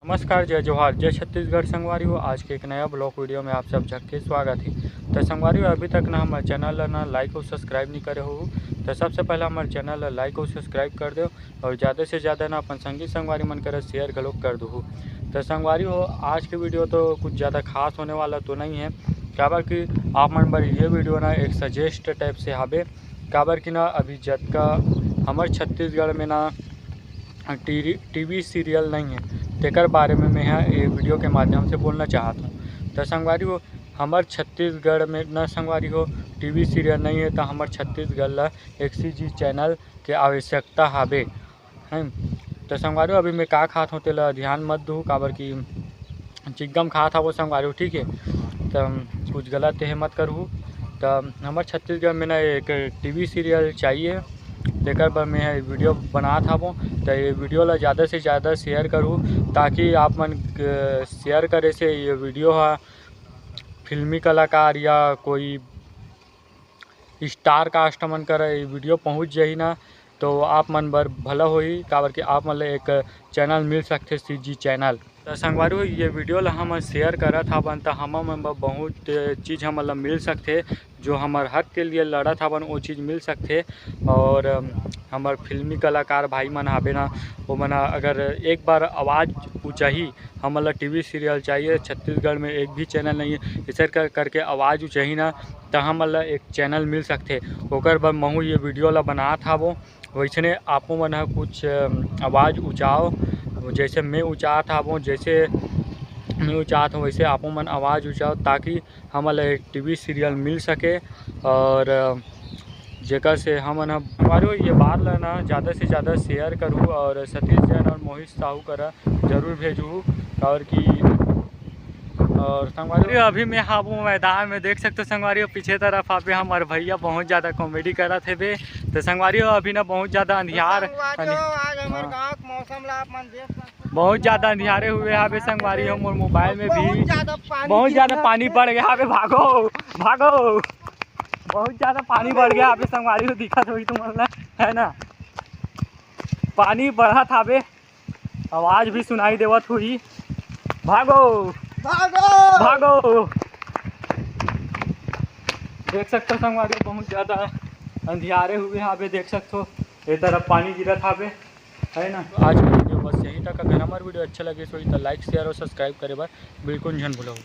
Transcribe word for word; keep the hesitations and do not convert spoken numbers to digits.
नमस्कार, जय जोहार, जय छत्तीसगढ़ संगवारी हो। आज के एक नया vlog video में आप सब झक के स्वागत है। तो संगवारी हो, अभी तक ना हमारे channel ला ना like और subscribe नहीं करे हो, तो सबसे पहले हमारे channel ला like और subscribe कर दो और ज़्यादा से ज़्यादा ना अपन संगी संगवारी मन करा share घलोक कर दो। तो संगवारी हो, आज के video तो कुछ ज़्यादा खास होने वाला तो नहीं है, काबर कि आप मन बर ये video ना एक suggest type से हाबे, काबर कि ना अभी जतका हमर छत्तीसगढ़ में ना टीवी सीरियल नहीं है, तेकर बारे में मैं ह ये video के माध्यम से बोलना चाहत हूँ। तो संगवारी हो, हमर छत्तीसगढ़ में न संगवारी हो टीवी सीरियल नहीं है, तो हमर छत्तीसगढ़ ला एक सीजी चैनल के आवश्यकता हाबे, हैं। तो संगवारी हो, अभी मैं का खात हूँ तेला ध्यान मत दू, काबर कि चिंगम खात हवो संगवारी हो, ठीक है। तो कुछ गलत हे मत करहू। तो हमर छत्तीसगढ़ में ना एक टीवी सीरियल चाहिए, तेकर बर मैं ह video बनात हवो। तो ये video ला ज़्यादा से ज़्यादा share करहू, ताकि आप मन के share करे से ये video हा फिल्मी कलाकार या कोई star cast मन करा ये video पहुँच जाही ना, तो आप मन बर भला होही, काबर कि आप मन ला एक चैनल मिल सकथे, सीजी चैनल। तो संगवारी हो, ये video ला हमन share करत हावन, तो हमन मन बर बहुत चीज़ हमन ला मिल सकथे, जो हमर हक के लिए लड़त हावन, वो चीज़ मिल सकथे। और अम, हमर फिल्मी कलाकार भाई मन हाबे ना, वो मन अगर एक बार आवाज़ ऊँचाही, हमन ला टीवी सीरियल चाहिए, छत्तीसगढ़ में एक भी चैनल नहीं है, ऐसे कर करके आवाज़ ऊँचाही ना, तो हमन ला एक चैनल मिल सकथे। ओकर बर महू ये video ला बनात हावो। वैसने आपो मन ह कुछ अम, आवाज़ ऊँचाओ, जैसे मैं ऊँचात हावो, जैसे मैं ऊँचात हूँ, वैसे आपो मन आवाज़ ऊँचाओ, ताकि हमन ला एक टीवी सीरियल मिल सके। और अ, जेकर से हमन ह, संगवारी हो, ये बात ला ना ज़्यादा से ज़्यादा share करहू और सतीश जैन और मोहित साहू करा जरूर भेजहू, काबर कि और संगवारी हो, अभी मैं हाबो मैदान में, देख सकते हो संगवारी हो, पीछे तरफ हाबे हमर भैया बहुत ज़्यादा comedy करत हेबे। तो संगवारी हो, अभी ना बहुत ज़्यादा अंधियार, संगवारी हो, आज हमर हाँ। गाँव के मौसम ला आप मन देख सकते हो। बहुत ज़्यादा अंधियारे हुए हाबे संगवारी हो, मोर मोबाइल में बहुत भी ज़्यादा पानी बहुत ज़्यादा गिरत पानी हे। बढ़ गया हाबे। भागो, भागो, बहुत ज़्यादा पानी बढ़ गया हाबे संगवारी हो, दिखत होही तुमन ला, है ना, पानी बढ़त हाबे। आवाज़ भी सुनाई देवत होही। भागो, भागो। भागो। देख सकते हो संगवारी, बहुत ज़्यादा अंधियारे हुए हाबे, देख सकते हो ये तरफ पानी गिरत हाबे, है ना। आज के video बस यहीं तक। अगर हमार video अच्छा लगे होही तो like, share और subscribe करे बर बिल्कुल झन भूलहू।